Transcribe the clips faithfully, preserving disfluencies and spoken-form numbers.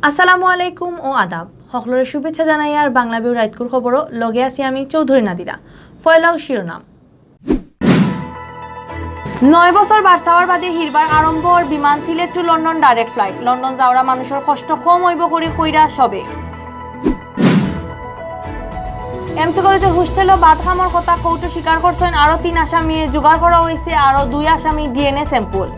আসসালামু আলাইকুম ও আদাব। হকলরে শুভেচ্ছা জানাইয়ার বাংলা ভিউ রাইতকুর খবরো লগে আছি আমি চৌধুরী নাদিরা। ফয়লাউ শিরোনাম। নয় বছর বারসাওয়ার বাদে হিরবার আরম্ভ অর বিমান Sylhet to London direct flight। London যাওরা মানুষর কষ্ট কম অইবো করি কইরা সবে। এমসি কলেজর হোস্টেলো ভাত খামর কথা কৌটো স্বীকার করছইন আরো তিন আসামিয়ে, জোগাড় করা অইছে আরো দুই আসামি ডিএনএ sample।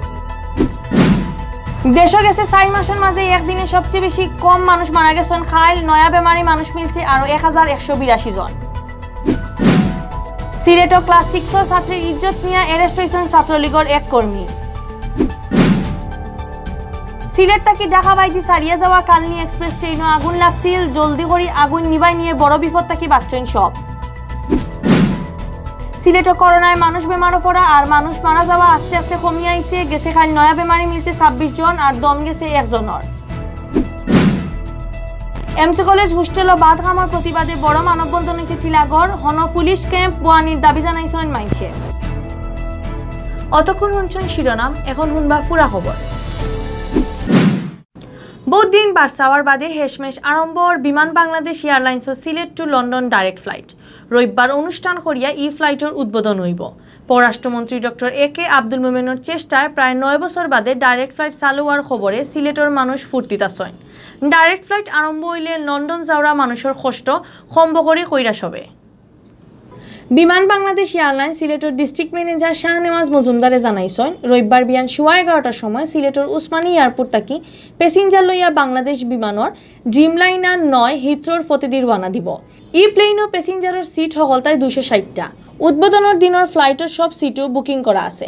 দেশো গেছে চাইর মাসর মাঝে একদিনে সবচেয়ে বেশি কম মানুষ মারা গেছইন। কাইল নয়া বেমারি মানুষ মিলছে আরো এক হাজার একশো বিরাশি জন। সিলেটো ক্লাস সিক্সর ছাত্রীর ইজ্জত নিয়া arrest অইছইন ছাত্রলীগর এক কর্মী। সিলেট থাকি ঢাকা বায়দি ছাড়িয়া যাওয়া কালনি এক্সপ্রেস ট্রেইনো আগুন লাগছিল। জলদি করি আগুন নিবাই নিয়ে বড় বিপদ থাকি বাঁচছইন সব। সিলেটো করোনায় মানুষ বেমারো পড়া আর মানুষ মারা যাওয়া আস্তে আস্তে কমিয়া আইছে। গেছে কাইল নয়া বেমারি মিলছে ছাব্বিশ জন আর দম গেছে একজনর। এমসি কলেজ হোস্টেলো ভাত খামর প্রতিবাদে বড় মানববন্ধন অইছে টিলাগড়। হনো পুলিশ ক্যাম্প বওয়ানির দাবি জানাইছইন মাইনষে। অতক্ষণ হুনছইন শিরোনাম, এখন হুনবা পুরা খবর। বউত দিন বারসাওয়ার বাদে হেশমেশ আরম্ভ অর বিমান বাংলাদেশ এয়ারলাইন্সর Sylhet to London direct flight। রবিবার অনুষ্ঠান করিয়া ই ফ্লাইটর উদ্বোধন অইবো। পররাষ্ট্রমন্ত্রী ডক্টর এ কে আব্দুল মোমেনর চেষ্টায় প্রায় নয় বছর বাদে direct flight চালু অওয়ার খবরে সিলেটর মানুষ ফুর্তিত আছইন। Direct flight আরম্ভ অইলে লন্ডন যাওরা মানুষর কষ্ট কমবো করি কইরা সবে। বিমান বাংলাদেশ এয়ারলাইন্স সিলেটর ডিস্ট্রিক্ট ম্যানেজার শাহনেওয়াজ মজুমদারে জানাইছইন, রবিবার বিয়ান সোয়া এগারোটার সময় সিলেটর উসমানী এয়ারপোর্ট থাকি প্যাসেঞ্জার লইয়া বাংলাদেশ বিমানর ড্রিমলাইনার নয় হিথ্রোর ফতেদি রওয়ানা দিবো। ই প্লেইনো প্যাসেঞ্জারর সিট হকলতায় দুইশো ষাইটটা। উদ্বোধনর দিনর ফ্লাইটর সব সিটও বুকিং করা আছে।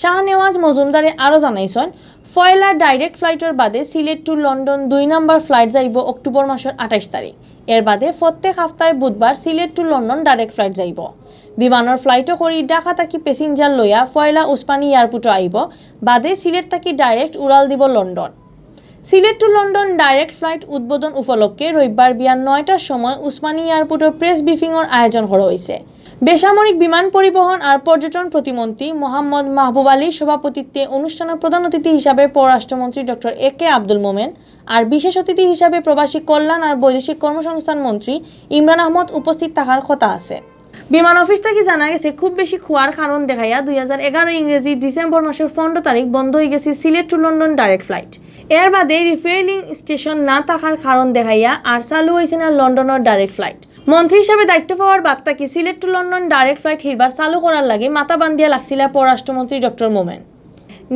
শাহনেওয়াজ মজুমদারে আরও জানাইছইন, পয়লা direct flightর বাদে সিলেট to লন্ডন দুই নাম্বার ফ্লাইট যাইবো অক্টোবর মাসর আঠাইশ তারিখ। এর বাদে প্রত্যেক হাপ্তায় বুধবার Sylhet to London direct flight যাইবো। বিমানর ফ্লাইটো করি ঢাকা থাকি প্যাসেঞ্জার লইয়া পয়লা উসমানী এয়ারপোর্টো আইবো, বাদে সিলেট থাকি direct উড়াল দিবো London. Sylhet to London direct flight উদ্বোধন উপলক্ষে রবিবার বিয়ান নয়টার সময় উসমানী এয়ারপোর্টো প্রেস ব্রিফিংর আয়োজন করা অইছে। বেসামরিক বিমান পরিবহন আর পর্যটন প্রতিমন্ত্রী মোহাম্মদ মাহবুব আলীর সভাপতিত্বে অনুষ্ঠানো প্রধান অতিথি হিসাবে পররাষ্ট্রমন্ত্রী ডক্টর এ কে আব্দুল মোমেন আর বিশেষ অতিথি হিসাবে প্রবাসী কল্যাণ আর বৈদেশিক কর্মসংস্থান মন্ত্রী ইমরান আহমদ উপস্থিত থাকার কথা আছে। বিমান অফিস থাকি জানা গেছে, খুব বেশি কুয়ার কারণ দেখাইয়া দুই হাজার এগারো ইংরেজি ডিসেম্বর মাসর পনেরো তারিখ বন্ধ অইগেছে Sylhet to London direct flight। এর বাদে refuelling station না থাকার কারণ দেখাইয়া আর চালু অইছে না লন্ডনর direct flight। মন্ত্রী হিসাবে দায়িত্ব পাওয়ার বাদ থাকি Sylhet to London direct flight হিরবার চালু করার লাগি মাথা বান্ধিয়া লাগছিলা পররাষ্ট্রমন্ত্রী ডক্টর মোমেন।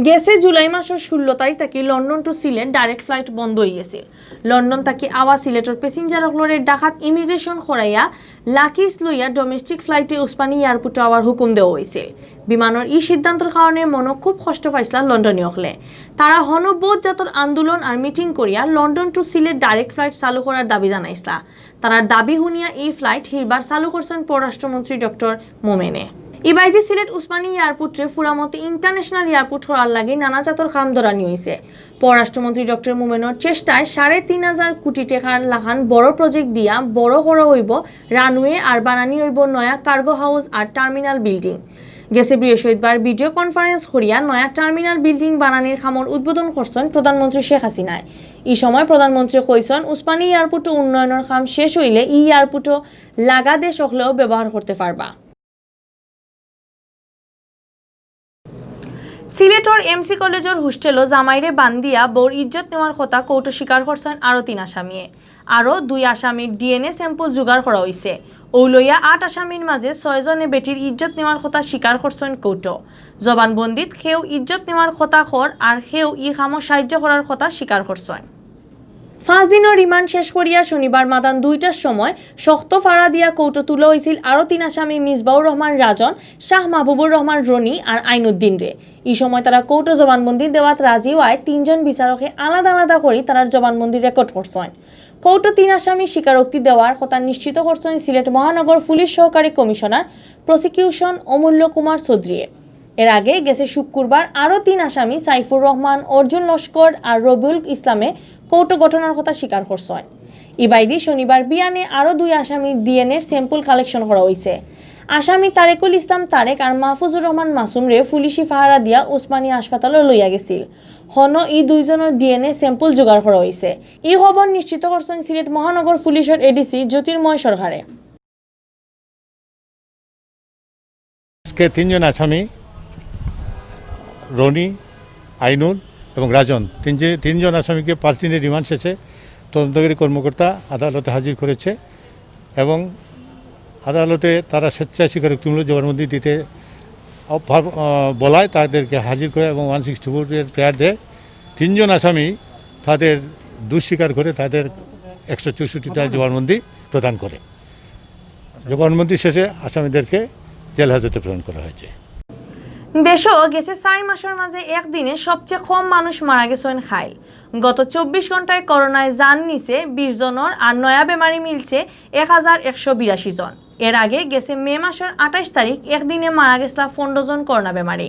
গেছে জুলাই মাসর ষোলো তারিখ থাকি London to Sylhet direct flight বন্ধ অইগেছিল। লন্ডন থাকি আওয়া সিলেটর প্যাসেঞ্জার অকলরে ঢাকাত ইমিগ্রেশন করাইয়া লাগেজ লইয়া ডোমেস্টিক ফ্লাইটে উসমানী এয়ারপোর্টো আওয়ার হুকুম দেওয়া অইছিল। বিমানর ই সিদ্ধান্তর কারণে মনো খুব কষ্ট পাইছলা লন্ডনী অকলে। তারা হনো বউত জাতর আন্দোলন আর মিটিং করিয়া London to Sylhet direct flight চালু করার দাবি জানাইছলা। তারার দাবি হুনিয়া ই ফ্লাইট হিরবার চালু করছইন পররাষ্ট্রমন্ত্রী ডক্টর মোমেনে। ইবায়দি সিলেট উসমানী এয়ারপোর্টরে ফুরামতে ইন্টারন্যাশনাল এয়ারপোর্ট করার লাগি নানা জাতর কাম ধরানি অইছে। পররাষ্ট্রমন্ত্রী ডক্টর মোমেনর চেষ্টায় সাড়ে তিন হাজার কোটি টেকার লাখান বড় প্রজেক্ট দিয়া বড় করা অইবো রানওয়ে আর বানানি অইবো নয়া কার্গো হাউস আর টার্মিনাল বিল্ডিং। গেছে বৃহস্পতিবার ভিডিও কনফারেন্স করিয়া নয়া টার্মিনাল বিল্ডিং বানানির কামর উদ্বোধন করছইন প্রধানমন্ত্রী শেখ হাসিনায়। ই সময় প্রধানমন্ত্রী কইছইন, উসমানী এয়ারপোর্ট উন্নয়নর কাম শেষ অইলে ই এয়ারপোর্ট লাগা দেশ অকলেও ব্যবহার করতে পারবা। সিলেটর এমসি কলেজর হোস্টেলো জামাইরে বান্ধিয়া বউর ইজ্জত নেওয়ার কথা কোর্টো স্বীকার করছইন আরও তিন আসামিয়ে। আরও দুই আসামির ডিএনএ স্যাম্পল জোগাড় করা অইছে। অউ লইয়া আট আসামির মাঝে ছয়জনে বেটির ইজ্জত নেওয়ার কথা স্বীকার করছইন কোর্টো। জবানবন্দিত কেউ ইজ্জত নেওয়ার কথা কর আর কেউ ই কামো সাহায্য করার কথা স্বীকার করছইন। পাঁচ দিনর রিমান্ড শেষ করিয়া শনিবার মাদান দুইটার সময় শক্ত ফাড়া দিয়া কোর্টো তুলা অইছিল আরও তিন আসামি মিসবাউর রহমান রাজন, শাহ মাহবুবুর রহমান রনি আর আইনুদ্দিনরে। ই সময় তারা কোর্টো জবানবন্দি দেওয়াত রাজি অওয়ায় তিনজন বিচারকে আলাদা আলাদা করি তারার জবানবন্দি রেকর্ড করছইন। কোর্টো তিন আসামি স্বীকারোক্তি দেওয়ার কথা নিশ্চিত করছইন সিলেট মহানগর পুলিশ সহকারী কমিশনার প্রসিকিউশন অমূল্য কুমার চৌধুরীয়ে। এর আগে গেছে শুক্রবার আরও তিন আসামি সাইফুর রহমান, অর্জুন লস্কর আর রবিউল ইসলামে কোর্টো ঘটনার কথা স্বীকার করছইন। ইবায়দি শনিবার বিয়ানে আরও দুই আসামির ডিএনএর স্যাম্পল কালেকশন করা অইছে। আসামি তারেকুল ইসলাম তারেক আর মাহফুজুর রহমান মাসুমরে পুলিশি পাহারা দিয়া উসমানী হাসপাতালো লইয়া গেছিল। হনো ই দুইজনর ডিএনএ স্যাম্পল জোগাড় করা অইছে। ই খবর নিশ্চিত করছইন সিলেট মহানগর পুলিশর এডিসি জ্যোতির্ময় সরকারে। আজকে তিনজন আসামি, রনি, আইনুল এবং রাজন, তিন যে, তিনজন আসামিকে পাঁচ দিনের রিমান্ড শেষে তদন্তকারী কর্মকর্তা আদালতে হাজির করেছে এবং আদালতে তারা স্বেচ্ছায় স্বীকারোক্তিমূলক জবানবন্দি দিতে অভ্যা-, আহ, বলায় তাদেরকে হাজির করে এবং ওয়ান সিক্সটি ফোর এর প্রেয়ার দেয়। তিনজন আসামি তাদের দোষ স্বীকার করে তাদের একশো চৌষট্টি ধারার জবানবন্দি প্রদান করে। জবানবন্দি শেষে আসামিদেরকে জেল হাজতে প্রেরণ করা হয়েছে। দেশো গেছে চার মাসর মাঝে একদিনে সবচেয়ে কম মানুষ মারা গেছইন খাইল। গত চব্বিশ ঘন্টায় করোনায় জান নিছে বিশ জনর, আর নয়া বেমারি মিলছে এক হাজার একশো বিরাশি জন। এর আগে গেছে মে মাসর আঠাইশ তারিখ একদিনে মারা গেছলা পনেরো জন করোনা বেমারি।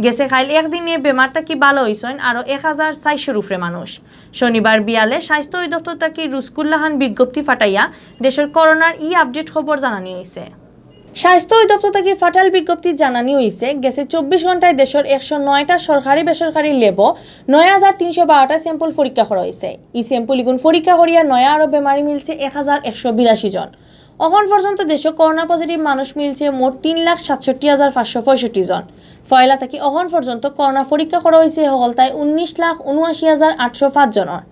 গেছে খাইল একদিনে বেমার থাকি ভালা অইছইন আরও এক হাজার চারশোর উপরে মানুষ। শনিবার বিয়ালে স্বাস্থ্য অধিদপ্তর থাকি রুজকুল্লাহান বিজ্ঞপ্তি ফাটাইয়া দেশর করোনার ই আপডেট খবর জানানি অইছে। স্বাস্থ্য অধিদপ্তর থাকি ফাটাইল বিজ্ঞপ্তি জানানি অইছে, গেছে চব্বিশ ঘন্টায় দেশর একশো নয়টা সরকারি বেসরকারি ল্যাবো নয় হাজার তিনশো বারোটা স্যাম্পল পরীক্ষা করা অইছে। ই স্যাম্পল ইগুন পরীক্ষা করিয়া নয়া আরও বেমারি মিলছে এক হাজার একশো বিরাশি জন। অখন পর্যন্ত দেশো করোনা পজিটিভ মানুষ মিলছে মোট তিন লাখ সাতষট্টি হাজার পাঁচশো পঁয়ষট্টি জন। পয়লা থাকি অখন পর্যন্ত করোনা পরীক্ষা করা অইছে হকলতায় উনিশ লাখ উনআশি হাজার আটশো পাঁচ জনর।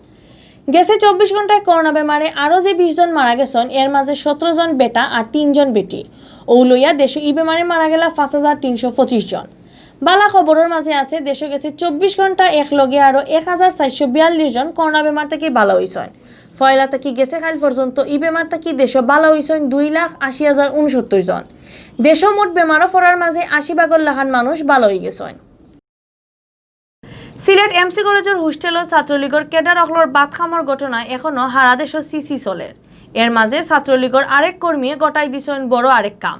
গেছে চব্বিশ ঘন্টায় করোনা বেমারে আরও যে বিশ জন মারা গেছইন, এর মাঝে সতেরো জন বেটা আর তিন জন বেটি। অউ লইয়া দেশো ই বেমারে মারা গেলা পাঁচ হাজার তিনশো পঁচিশ জন। ভালা খবরর মাঝে আছে, দেশো গেছে চব্বিশ ঘন্টা একলগে আরও এক হাজার চারশো বিয়াল্লিশ জন করোনা বেমার থাকি ভালা অইছইন। পয়লা থাকি গেছে খাইল পর্যন্ত ই বেমার থাকি দেশো ভালা অইছইন দুই লাখ আশি হাজার উনসত্তর জন। দেশো মোট বেমারো পড়ার মাঝে আশি ভাগর লাখান মানুষ ভালা অইগেছইন। সিলেট এমসি কলেজর হোস্টেলো ছাত্রলীগর ক্যাডার অকলর ভাত খামর ঘটনায় এখনো হারা দেশো সিসি চলের। এর মাঝে ছাত্রলীগর আরেক কর্মীয়ে ঘটাই দিছইন বড় আরেক কাম।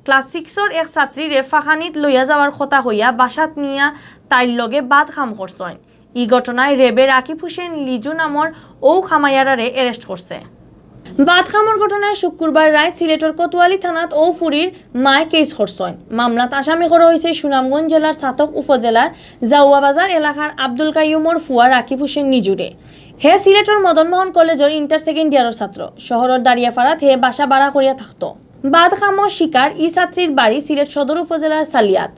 ক্লাস সিক্সর এক ছাত্রীরে ফাঁকানিত লইয়া যাওয়ার কথা কইয়া বাসাত নিয়া তাইর লগে ভাত খাম করছইন। ই ঘটনায় র্যাবে রাকিব হোসেন লিজু নামর অউ খামাইয়ারারে অ্যারেস্ট করছে। ভাত খামর ঘটনায় শুক্রবার রাইত সিলেটর কোতোয়ালি থানাত অউ ফুরির মায় কেস করছইন। মামলাত আসামি করা অইছে সুনামগঞ্জ জেলার ছাতক উপজেলার জাউয়া বাজার এলাকার আব্দুল কাইয়ুমর ফুয়া রাকিব হোসেন নিজুরে। হে সিলেটর মদন মোহন কলেজর ইন্টার সেকেন্ড ইয়ারর ছাত্র। শহরর দারিয়াপাড়াত হে বাসা ভাড়া করিয়া থাকতো। ভাত খামর শিকার ই ছাত্রীর বাড়ি সিলেট সদর উপজেলার সালিয়াত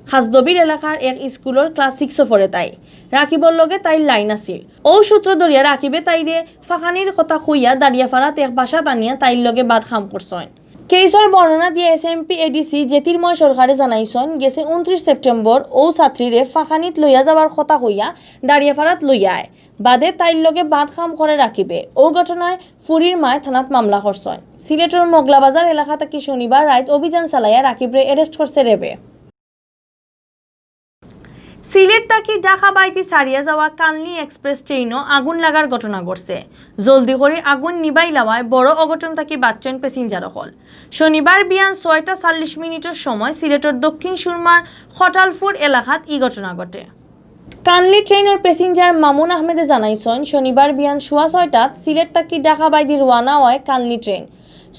খাসদবির এলাকার এক স্কুলর ক্লাস সিক্সো পড়ে তাই। রাকিবর লগে তাইর লাইন আছিল। অউ সূত্র ধরিয়া রাকিবে তাইরে ফাঁকানির কথা কইয়া দারিয়াপাড়াত এক বাসাত আনিয়া তাইর লগে ভাত খাম করছইন। কেসর বর্ণনা দিয়া এসএমপি এডিসি জ্যোতির্ময় সরকারে জানাইছইন, গেছে ঊনত্রিশ সেপ্টেম্বর অউ ছাত্রীরে ফাঁকানিত লইয়া যাওয়ার কথা কইয়া দারিয়াপাড়াত লইয়া আয়। বাদে তাইর লগে ভাত খাম করে রাকিবে। অউ ঘটনায় ফুরির মায় থানাত মামলা করছইন। সিলেটর মোগলাবাজার এলাকা থাকি শনিবার রাইত অভিযান চালাইয়া রাকিবরে অ্যারেস্ট করছে র্যাবে। সিলেট থাকি ঢাকা বাইদি ছাড়িয়া যাওয়া কালনি এক্সপ্রেস ট্রেইনো আগুন লাগার ঘটনা ঘটছে। জলদি করি আগুন নিবাইলাওয়ায় বড় অঘটন থাকি বাঁচছইন প্যাসেঞ্জার অকল। শনিবার বিয়ান ছয়টা চল্লিশ মিনিটর সময় সিলেটর দক্ষিণ সুরমার খটালপুর এলাকাত ই ঘটনা ঘটে। কালনি ট্রেইনর প্যাসেঞ্জার মামুন আহমেদে জানাইছইন, শনিবার বিয়ান সোয়া ছয়টাত সিলেট থাকি ঢাকা বাইদি রওয়ানা অয় কালনি ট্রেইন।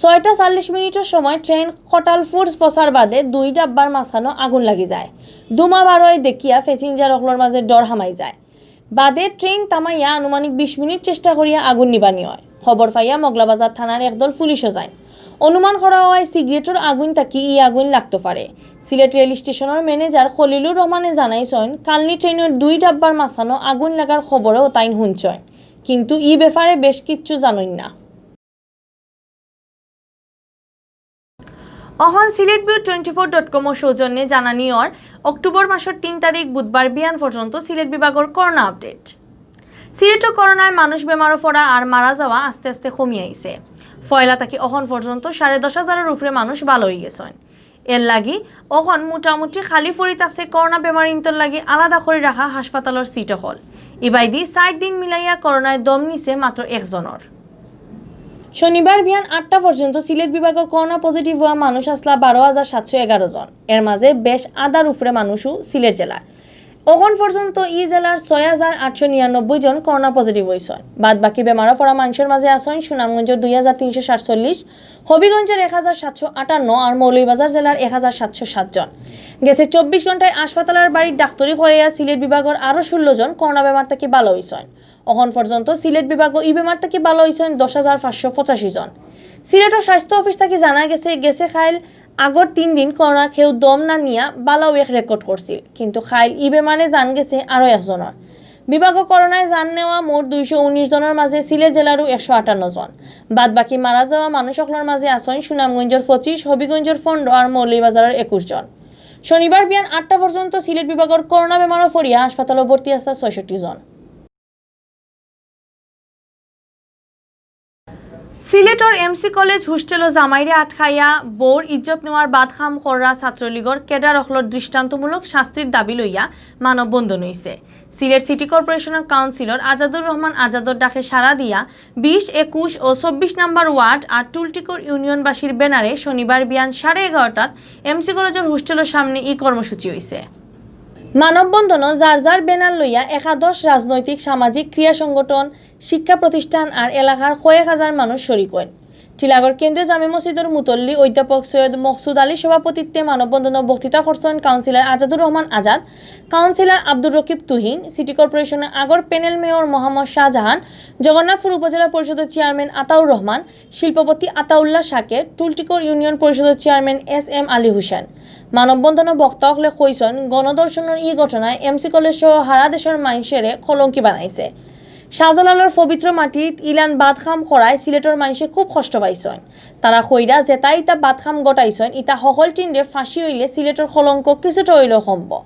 ছয়টা চল্লিশ মিনিটর সময় ট্রেইন খটালপুর পৌঁছার বাদে দুই ডাব্বার মাঝখানো আগুন লাগি যায়। ধুমা বারয় দেখিয়া প্যাসেঞ্জার অকলর মাঝে ডর হামাই যায়। বাদে ট্রেইন থামাইয়া আনুমানিক বিশ মিনিট চেষ্টা করিয়া আগুন নিবানি অয়। খবর পাইয়া মোগলাবাজার থানার একদল পুলিশও যাইন। অনুমান করা অয় সিগারেটর আগুন থাকি ই আগুন লাগতো পারে। সিলেট রেল স্টেশনর ম্যানেজার খলিলুর রহমানে জানাইছইন, কালনি ট্রেইনর দুই ডাব্বার মাঝখানো আগুন লাগার খবরও তাইন হুনছইন, কিন্তু ই ব্যাপারে বেশ কিচ্ছু জানইন না। অখন Sylhet view twenty four dot কমর সৌজন্যে জানানি অর অক্টোবর মাসর তিন তারিখ বুধবার বিয়ান পর্যন্ত সিলেট বিভাগর করোনা আপডেট। সিলেটো করোনায় মানুষ বেমারো পড়া আর মারা যাওয়া আস্তে আস্তে কমি আইছে। পয়লা থাকি অখন পর্যন্ত সাড়ে দশ হাজারর উপরে মানুষ ভালা অইগেছইন। এর লাগি অখন মোটামুটি খালি পড়ি থাকছে করোনা বেমারিন্তর লাগি আলাদা করি রাখা হাসপাতালর সিট অকল। ইবায়দি চাইর দিন মিলাইয়া করোনায় দম নিছে মাত্র একজনর। শনিবার বিয়ান আটটা পর্যন্ত সিলেট বিভাগো করোনা পজিটিভ অওয়া মানুষ আছলা বারো হাজার সাতশো এগারো জন। এর মাঝে বেশ আধার উপরে মানুষও সিলেট জেলার। অখন পর্যন্ত ই জেলার ছয় হাজার আটশো নিরানব্বই জন করোনা পজিটিভ অইছইন। বাদ বাকি বেমারো পড়া মানষর মাঝে আছইন সুনামগঞ্জর দুই হাজার তিনশো সাতচল্লিশ, হবিগঞ্জর এক হাজার সাতশো আটান্ন আর মৌলভীবাজার জেলার এক হাজার সাতশো সাত জন। গেছে চব্বিশ ঘন্টায় হাসপাতালর বাড়িত ডাক্তরি করাইয়া সিলেট বিভাগর আরও ষোলো জন করোনা বেমার থাকি ভালা অইছইন। অখন পর্যন্ত সিলেট বিভাগো ই বেমার থাকি ভালা অইছইন দশ হাজার পাঁচশো পঁচাশি জন। সিলেটর স্বাস্থ্য অফিস থাকি জানা গেছে, গেছে কাইল আগর তিন দিন করোনা কেউ দম না নিয়া ভালা অইয়া রেকর্ড করছিল, কিন্তু কাইল ই বেমারে জান গেছে আরও একজনর। বিভাগো করোনায় জান নেওয়া মোট দুইশো উনিশ জনর মাঝে সিলেট জেলারও একশো আটান্ন জন। বাদ বাকি মারা যাওয়া মানুষ অকলর মাঝে আছইন সুনামগঞ্জর পঁচিশ, হবিগঞ্জর পনেরো আর মৌলভীবাজারর একুশ জন। শনিবার বিয়ান আটটা পর্যন্ত সিলেট বিভাগর করোনা বেমারো পড়িয়া হাসপাতালো ভর্তি আছে ছয়ষট্টি জন। সিলেটর এমসি কলেজ হোস্টেলো জামাইরে আটকাইয়া বউর ইজ্জত নেওয়ার বাদ কাম কররা ছাত্রলীগর ক্যাডার অকলর দৃষ্টান্তমূলক শাস্তির দাবি লইয়া মানববন্ধন অইছে। সিলেট সিটি কর্পোরেশনর কাউন্সিলর আজাদুর রহমান আজাদর ডাকে সাড়া দিয়া বিশ, একুশ ও চব্বিশ নাম্বার ওয়ার্ড আর টুলটিকর ইউনিয়নবাসীর ব্যানারে শনিবার বিয়ান সাড়ে এগারোটাত এমসি কলেজর হোস্টেলর সামনে ই কর্মসূচি অইছে। মানববন্ধনও যার যার ব্যানার লইয়া একাদশ রাজনৈতিক, সামাজিক, ক্রীড়া সংগঠন, শিক্ষা প্রতিষ্ঠান আর এলাকার কয়েক হাজার মানুষ শরিক অইন। টিলাগড় কেন্দ্রীয় জামে মসজিদর মুতল্লি অধ্যাপক সৈয়দ মকসুদ আলীর সভাপতিত্বে মানববন্ধনও বক্তৃতা করছইন কাউন্সিলর আজাদুর রহমান আজাদ, কাউন্সিলর আব্দুর রকিব তুহিন, সিটি কর্পোরেশনর আগর প্যানেল মেয়র মোহাম্মদ শাহজাহান, জগন্নাথপুর উপজেলা পরিষদর চেয়ারম্যান আতাউর রহমান, শিল্পপতি আতাউল্লাহ শাকের, টুলটিকর ইউনিয়ন পরিষদর চেয়ারম্যান এস এম আলী হোসেন। মানববন্ধনও বক্তা অকলে কইছইন, গণধর্ষণর ই ঘটনায় এমসি কলেজ সহ হারা দেশর মাইনষরে কলঙ্কি বানাইছে। শাহজালালর পবিত্র মাটিত ইলান বাদ কাম করায় সিলেটর মাইনষে খুব কষ্ট পাইছইন। তারা কইরা যেতা ইতা বাদ কাম ঘটাইছইন, ইতা হকলটিনরে ফাঁসি অইলে সিলেটর কলঙ্ক কিছুটা অইলেও কমবো।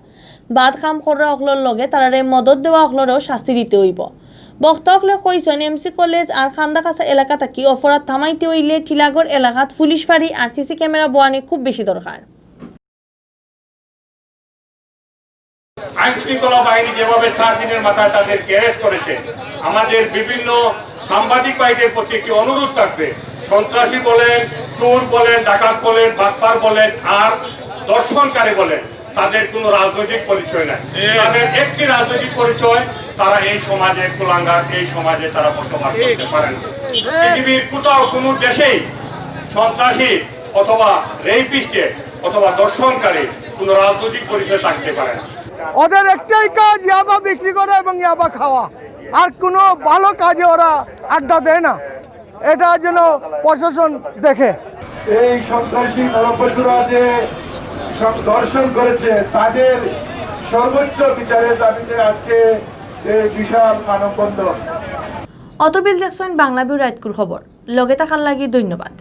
বাদ কাম কররা অকলর লগে তারারে মদত দেওয়া অকলরেও শাস্তি দিতে অইবো। বক্তা অকলে কইছইন, এমসি কলেজ আর কান্দাকাছা এলাকা থাকি অপরাধ থামাইতে অইলে টিলাগড় এলাকাত পুলিশ ফাঁড়ি আর সিসি ক্যামেরা বওয়ানি খুব বেশি দরকার। আইন শৃঙ্খলা বাহিনী যেভাবে চার দিনের মাথায় তাদেরকে অ্যারেস্ট করেছে, আমাদের বিভিন্ন সাংবাদিক ভাইদের প্রতি একটি অনুরোধ থাকবে, সন্ত্রাসী বলেন, চোর বলেন, ডাকাত বলেন, বাটপার বলেন, আর ধর্ষণকারী বলেন, তাদের কোনো রাজনৈতিক পরিচয় নাই। তাদের একটি রাজনৈতিক পরিচয়, তারা এই সমাজে কুলাঙ্গার, এই সমাজে তারা বসবাস করতে পারে না। পৃথিবীর কোথাও কোনো দেশেই সন্ত্রাসী অথবা রেপিস্টের অথবা ধর্ষণকারী কোনো রাজনৈতিক পরিচয় থাকতে পারে না। ওদের একটাই কাজ, ইয়াবা বিক্রি করা এবং ইয়াবা খাওয়া, আর কোনো ভালো কাজে ওরা আড্ডা দেয় না। এটা যেন প্রশাসন দেখে। এই সন্ত্রাসী নরপশুরা যে সব ধর্ষণ করেছে, তাদের সর্বোচ্চ বিচারের দাবিতে আজকে এই বিশাল মানববন্ধন। অতবিল দেখছইন বাংলা ভিউ রাইতকুর খবর। লগে থাকার লাগি ধন্যবাদ।